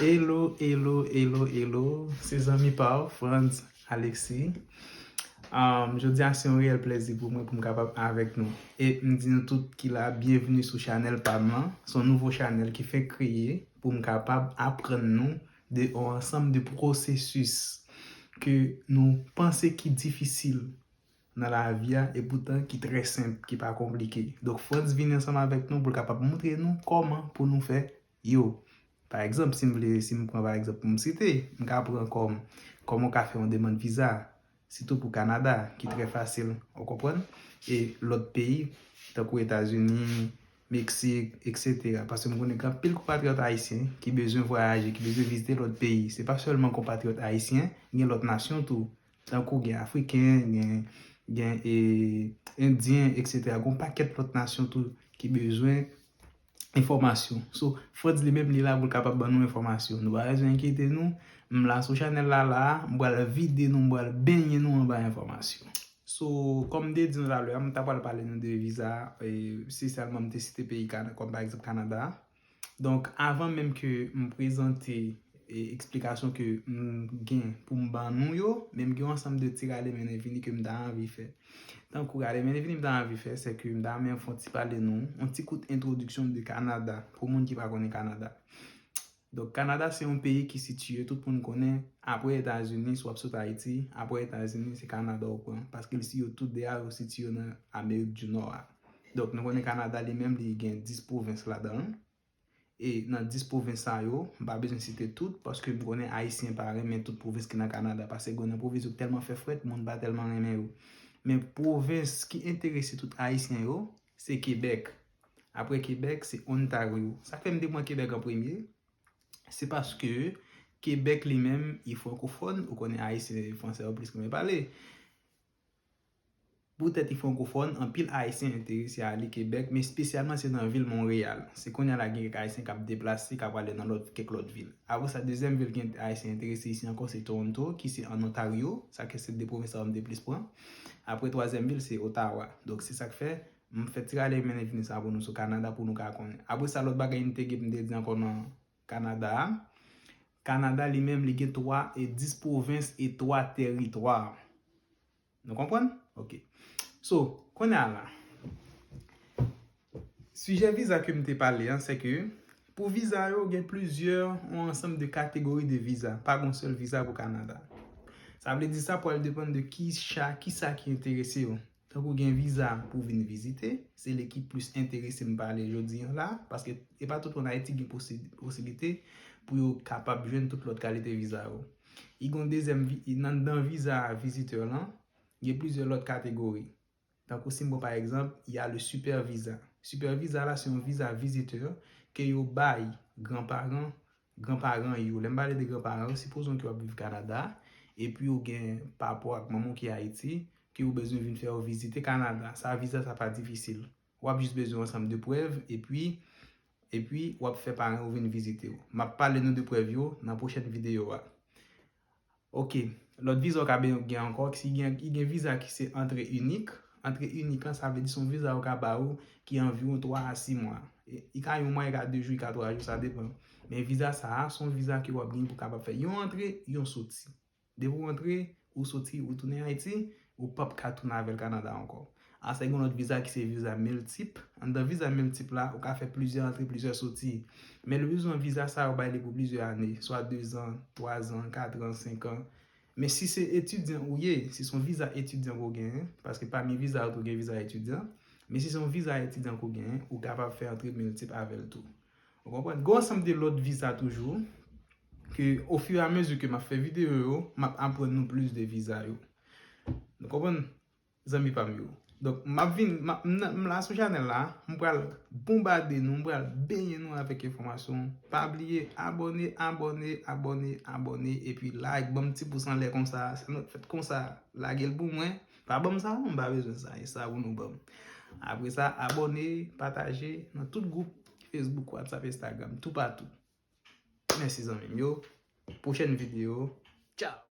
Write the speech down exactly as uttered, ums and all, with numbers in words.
Hello, hello, hello, hello. Se zanmi pa w, Frantz Alexis. Um, jodi a se yon reyèl plèzi pou mwen pou m kapab avèk nou. E m di nou tout ki la, byenveni sou chanèl pa m lan. Se yon nouvo chanèl ki fenk kreye pou m kapab aprann nou de yon ansanm de pwosesis ke nou panse ki difisil nan lavi a, e poutan ki trè senp, ki pa konplike. Donk, Frantz vini ansanm avèk nou pou l kapab montre nou kòman pou nou fè yo. Pa egzanp, si m vle, si m pran pa egzanp pou m site, m ka pran kòm kòman w ka fè yon demann viza, sitou pou Kanada, ki trè fasil, ou konprann? E lòt peyi, tankou Etazini, Meksik, etsetera. Paske m konnen gen anpil konpatriyòt ayisyen ki bezwen vwayaje, ki bezwen vizite lòt peyi. Se pa sèlman konpatriyòt ayisyen, gen lòt nasyon tou. Tankou gen Afriken, gen, gen e, Endyen, etsetera. Gen yon pakèt lòt nasyon tou ki bezwen enfòmasyon. So, Frantz li menm, li la pou l kapab ban nou enfòmasyon. Nou pa bezwen enkyete nou. M la sou chanèl la, la, m pral vide nou, m pral benyen nou anba enfòmasyon. So, kòm m te di nou talè a, m ta pral pale nou de viza, e, si sèlman m te site peyi Kana-, kòm pa egzanp Kanada. Donk, avan menm ke m prezante, e, eksplikasyon ke m gen pou m ban nou yo, men m gen yon ansanm de ti rale mennen vini ke m ta anvi fè. Tankou rale mennen vini m ta anvi fè, se ke m ta renmen fè yon ti pale nou, yon ti kout entwodiksyon de Kanada, pou moun ki pa konnen Kanada. Donk, Kanada se yon peyi ki sitiye, tout moun konnen, apre Etazini, si w ap sot Ayiti, apre Etazini, se Kanada w pran, paske l si yo tout de a, yo sitiye nan Amerik di Nò a. Donk, nou konnen Kanada li menm, li gen dis pwovens ladan l. E nan dis pwovens sa yo, m pa bezwen site tout, paske m konnen Ayisyen pa renmen tout pwovens ki nan Kanada, paske gen nan pwovens yo tèlman fè frèt, moun pa tèlman renmen yo. Men pwovens ki enterese tout Ayisyen yo, se Kebèk. Apre Kebèk, se Ontario. Sa k fè m te pran Kebèk an premye, se paske Kebèk li menm, li frankofòn, ou konnen Ayisyen, fransè yo plis renmen pale. Poutèt li frankofòn, anpil Ayisyen enterese ale Kebèk, men espesyalman se nan vil Monreyal. Se kounye a la gen kèk Ayisyen k ap deplase, k ap ale nan lòt, kèk lòt vil. Apre sa, dezyèm vil gen Ayisyen enterese isi ankò, se Toronto, ki se an Ontario. Sa ke se de pwovens sa yo m te plis pran. Apre, twazyèm vil, se Ottawa. Donk, se sa k fè, m fè ti rale mennen vini sa pou nou sou Kanada, pou nou ka konnen. Apre sa, lòt bagay m te gen pou m te di ankò nan Kanada a. Kanada li menm, li gen twa e dis pwovens e twa tèritwa. Nou konprann? Ok. So, kounye a la, sijè viza ke m te pale an, se ke pou viza yo, gen plizyè, yon ansanm de kategori de viza. Pa gen yon sèl viza pou Kanada. Sa vle di sa pral depann de ki cha, ki sa ki enterese yo. Tankou gen viza pou vin vizite, se li ki plis enterese m pale jodi an la, paske e pa tout moun Ayiti gen posi-, posiblite pou yo kapab jwenn tout lòt kalite viza yo. I gen yon dezyèm vi-, i nan, nan viza vizitè lan, gen plizyè lòt kategori. Tankou si m pran pa egzanp, y a le super visa. Super visa la, se yon viza vizitè ke yo bay granparan, granparan yo. Lè m pale de granparan yo, sipozon ke w ap viv Kanada, epi w gen papa w ak manman w ki Ayiti, ke w bezwen vin fè yo vizite Kanada. Sa, viza sa pa difisil. W ap jis bezwen yon ansanm de prèv, epi, epi w ap fè paran yo vin vizite w. M ap pale nou de prèv yo nan pwochèn videyo a. Ok, lòt viza w ka ben-, gen ankò, si gen, i gen viza ki se antre inik. Antre inik lan, sa vle di se yon viza yo ka ba ou ki anviwon twa a sis mwa. E, i ka yon mwa, i ka de jou, i ka twa jou, sa depann. Men viza sa a, se yon viza ke w ap gen pou kapab fè yon antre, yon soti. Depi w antre, ou soti, ou tounen Ayiti, ou p ap ka tounen avè l Kanada ankò. Apre sa, gen yon lòt viza ki se viza miltip. Anndan viza miltip la, ou ka fè plizyè antre, plizyè soti. Men le pli souvan viza sa yo bay li pou plizyè ane, swa dezan, twazan, katran, senkan. Men si se etidyan ou ye, si se yon viza etidyan ke w genyen, paske pami viza yo tou gen viza etidyan, men si se yon viza etidyan ke w genyen, ou kapab fè antre miltip avè l tou. Ou konprann? Gen yon ansanm de lòt viza toujou, ke ofiramezi ke m ap fè videyo yo, m ap aprann nou plis de viza yo. Nou konprann? Zanmi pa m yo. Donk, m ap vin, m ap, m nan, m la sou chanèl la, m pral bonbade nou, m pral benyen nou avèk enfòmasyon. Pa bliye abòne, abòne, abòne, abòne, epi like, ban m ti pous anlè konsa, sa nou fèt konsa, lage l pou mwen. Pa ban m sa non, m pa bezwen sa, e sa pou nou ban m. Apre sa, abòne, pataje nan tout gwoup Facebook, WhatsApp, Instagram, toupatou. Mèsi zanmi m yo. Pwochèn videyo. Tchao!